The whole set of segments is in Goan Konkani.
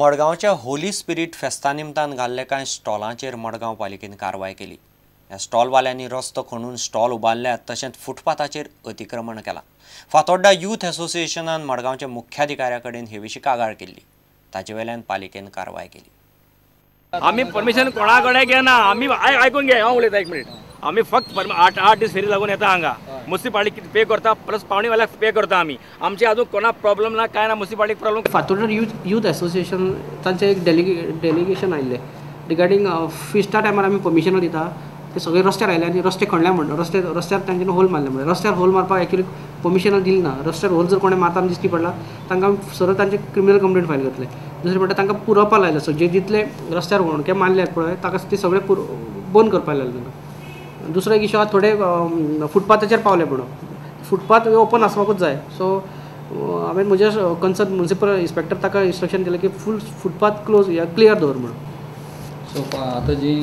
मडगांवच्या होली स्पिरीट फेस्ता निमतान घाल्ले कांय स्टॉलांचेर मडगांव पालिकेन कारवाय केली. ह्या स्टॉलवाल्यांनी रस्तो खणून स्टॉल उबारल्यात तशेंच फुटपाथाचेर अतिक्रमण केलां. फातोड्डा यूथ असोसिएशनान मडगांवच्या मुख्याधिकाऱ्या कडेन हे विशीं कागाळ केल्ली. ताचे वेल्यान पालिकेन कारवाय केली. आमी परमिशन कोणा कडेन घेना, आमी आयकून घे, हांव उलयता एक मिनीट. आमी फक्त 8 दीस फेरी लागून येता हांगा, मुन्सिपालिटी पे करता प्लस पावणीवाल्याक पे करता आमी. आमचे अजून कोणा प्रॉब्लम ना, काय ना मुन्सिपालिटीक प्रॉब्लम. फातोड्डा यूथ असोसिएशन तांचें एक डेलिगेशन आयिल्लें रिगार्डींग फिस्टा टायमार आमी परमिशनां दिता, ते सगळे रस्त्यार आयले आनी रस्ते खणले म्हणून रस्त्यार तांच्यानी होल मारले. म्हणून रस्त्यार होल मारपाक एक्चुअली परमिशनां दिली ना. रस्त्यार होल जर कोणें मारता दिश्टी पडला तांकां आमी सरळ तांचे क्रिमिनल कंप्लेंट फायल करतले. दुसरें म्हणल्यार तांकां पुरोवपाक लायलें. सो जे जितले रस्त्यार होणके मारल्यात पळय ताका ते सगळे बंद करपाक लायले तांकां. दुसरो एक इशू आहा, थोडे फुटपाथाचेर पावले म्हणून फुटपाथ ओपन आसपाकूच जाय. सो हांवें म्हज्या कन्सर्न मुन्सिपल इन्स्पेक्टर ताका इन्स्ट्रक्शन दिलें की फूल फुटपाथ क्लोज या क्लियर दवर म्हणून. सो आतां जी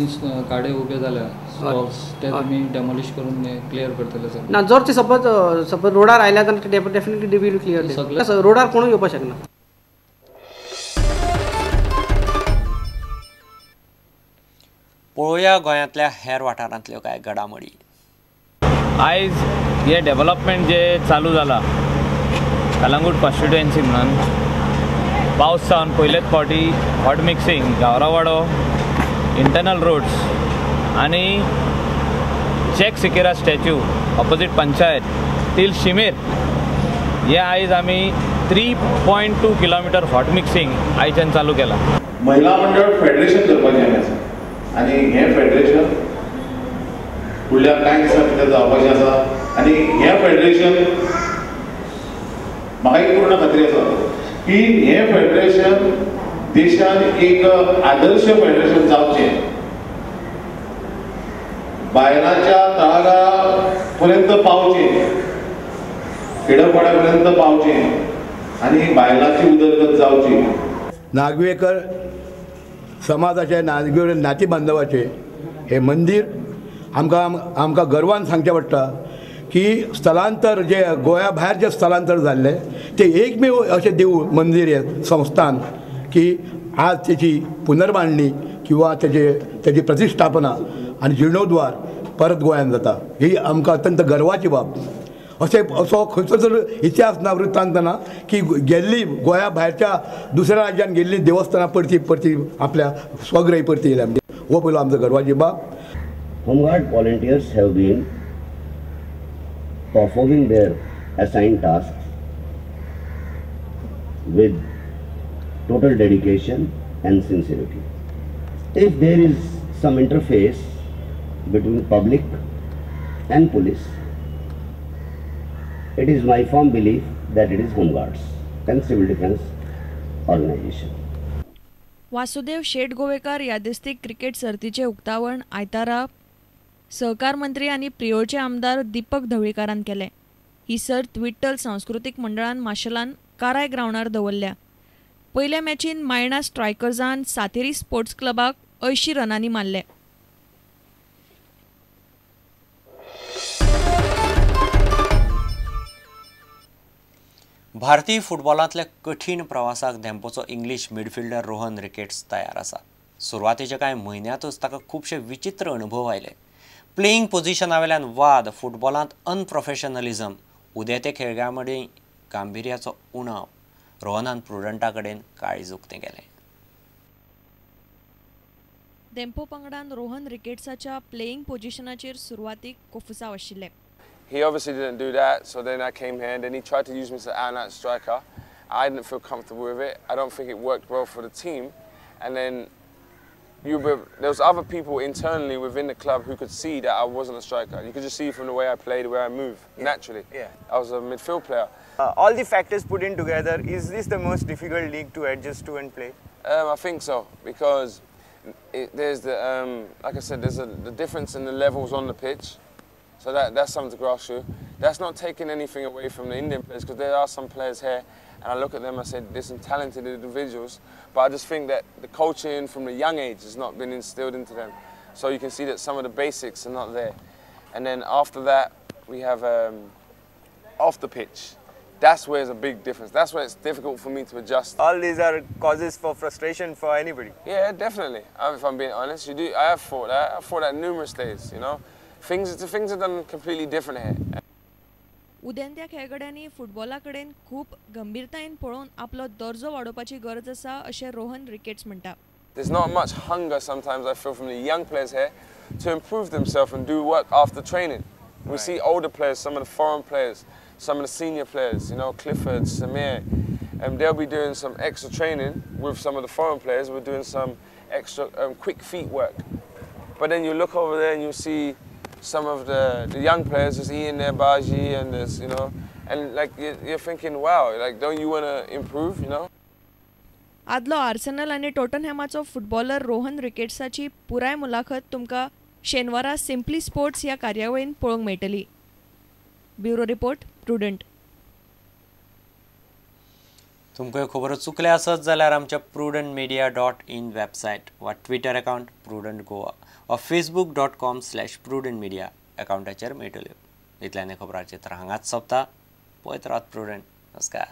गाडे उबे जाल्या स्टॉल्स ते तुमी डेमोलिश करून क्लियर करतले सर? ना, जर ते सपोज रोडार आयल्या जाल्यार डेफिनेटली they will clear. रोडार कोणूय येवपाक शकना. पळोवया गोंयांतल्या हेर वाठारांतल्यो कांय घडामोडी. आयज हे डेव्हलपमेंट जे चालू जाला कलंगूट कॉन्स्टिट्युएन्सी म्हणून पावस जावन पयलेच फावटी hot mixing Gavrawado internal roads आनी Jack Sequeira statue opposite panchayat till शिमेर हे आयज आमी 3.2 किलोमिटर हॉट मिक्सिंग आयच्यान चालू केला. महिला मंडळ फेडरेशन करपाचें आसा आनी हें फेडरेशन फुडल्या कांय दिसां भितर जावपाचें आसा आनी हें फेडरेशन म्हाका एक पूर्ण खात्री आसा की हें फेडरेशन देशान एक आदर्श फेडरेशन जावचें, बायलांच्या तळागाळा पर्यंत पावचें, खेडपाड्या पर्यंत पावचें आनी बायलांची उदरगत जावची. नागवेकर समाजाचे नागवे नाती बांधवाचे हे मंदीर आमकां आमकां गर्वान सांगचें पडटा की स्थलांतर जे गोंया भायर जे स्थलांतर जाल्लें तें एकमेव अशें देवूळ मंदीर हें संस्थान की आज तेची पुनर्बांदणी किंवा तेची प्रतिश्ठापना आनी जिर्णोद्वार परत गोंयांत जाता ही आमकां अत्यंत गर्वाची बाब. अशें असो खंयचो जर इतिहास ना वृत्तांत ना की गेल्ली गोंया भायरच्या दुसऱ्या राज्यान गेल्ली देवस्थानां परती परती आपल्या स्वगृही परती येयल्या. हो पयलो आमचो गर्वाची बाब. Home guard volunteers have been performing their assigned tasks with total dedication and sincerity. If there is some interface between public and police, it is my firm belief that it is Home Guards and Civil Defense Organization. Vasudev Shet Govekar यादस्तीक क्रिकेट सर्तीचे उक्तावण आयतारा सहकार मंत्री आनी प्रियोळचे आमदार दीपक ढवळीकारान केलें. ही सर्त विठ्ठल सांस्कृतीक मंडळान माशेलान काराय ग्रावंडार दवरल्या. पयल्या मॅचीन मायणा स्ट्रायकर्सान सातेरी स्पोर्ट्स क्लबाक 80 रनांनी मारले. भारतीय फुटबॉलांतल्या कठीण प्रवासाक धेंपोचो इंग्लीश मिडफिल्डर रोहन रिकेट्स तयार आसा. सुरवातेच्या कांय म्हयन्यांतूच ताका खुबशे विचित्र अनुभव आयले. प्लेइंग पोझिशना वेल्यान वाद, फुटबॉलांत अनप्रोफेशनलिझम, उदेते खेळग्यां मदीं गांभिर्याचो उणाव. रोहनान प्रुडंटा कडेन काळीज उक्तें केलें. धेंपो पंगडान रोहन रिकेट्साच्या प्लेइंग पोझिशनाचेर सुरवातीक कोफुसांव आशिल्लें. He obviously didn't do that, so then I came here and then he tried to use me as an out-and-out striker. I didn't feel comfortable with it. I don't think it worked well for the team. And then there was other people internally within the club who could see that I wasn't a striker. You could just see from the way I played, the way I moved, yeah. Naturally. Yeah. I was a midfield player. All the factors put in together, is this the most difficult league to adjust to and play? I think so, because there's the, like I said, there's the difference in the levels on the pitch. So that's something to grasp through. That's not taking anything away from the Indian players, because there are some players here, and I look at them and I say, there's some talented individuals, but I just think that the coaching from the young age has not been instilled into them. So you can see that some of the basics are not there. And then after that, we have off the pitch. That's where there's a big difference. That's where it's difficult for me to adjust. All these are causes for frustration for anybody. Yeah, definitely. If I'm being honest, you do. I have thought that. I've thought that numerous days, you know. Things are done completely different here. उदेंत्या खेळगड्यांनी फुटबॉला कडेन खूब गंभीरतायेन पळोवन आपलो दर्जो वाडोवपाची गरज आसा अशें रोहन रिकेट्स म्हणटा. There's not much hunger sometimes I feel from the young players here to improve themselves and do work after training. We see older players, some of the foreign players, some of the senior players, you know, Clifford, Samir, and they'll be doing some extra training with some of the foreign players. We're doing some extra quick feet work. But then you look over there and you see some of the young players just eating their bhaji and this, you know, and like you're thinking, wow, like don't you want to improve, you know? आदलो आर्सेनल आनी टॉटनहॅमाचो फुटबॉलर रोहन रिकेट्साची पुराय मुलाखत तुमकां शेनवारा सिम्पली स्पोर्ट्स ह्या कार्यावळीन पळोवंक मेळटली. Bureau report, Prudent. तुमकां ह्यो खबरो चुकल्या आसत जाल्यार आमच्या prudentmedia.in website वा ट्विटर अकाउंट प्रुडंट गोवा वा facebook.com/prudentmedia अकाउंटाचेर मेळटल्यो. इतल्यान खबरांचें तर हांगाच सोंपता. पळयत रावत प्रुडंट. नमस्कार.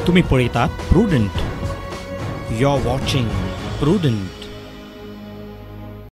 तुम्ही पळयतात Prudent. You are watching Prudent.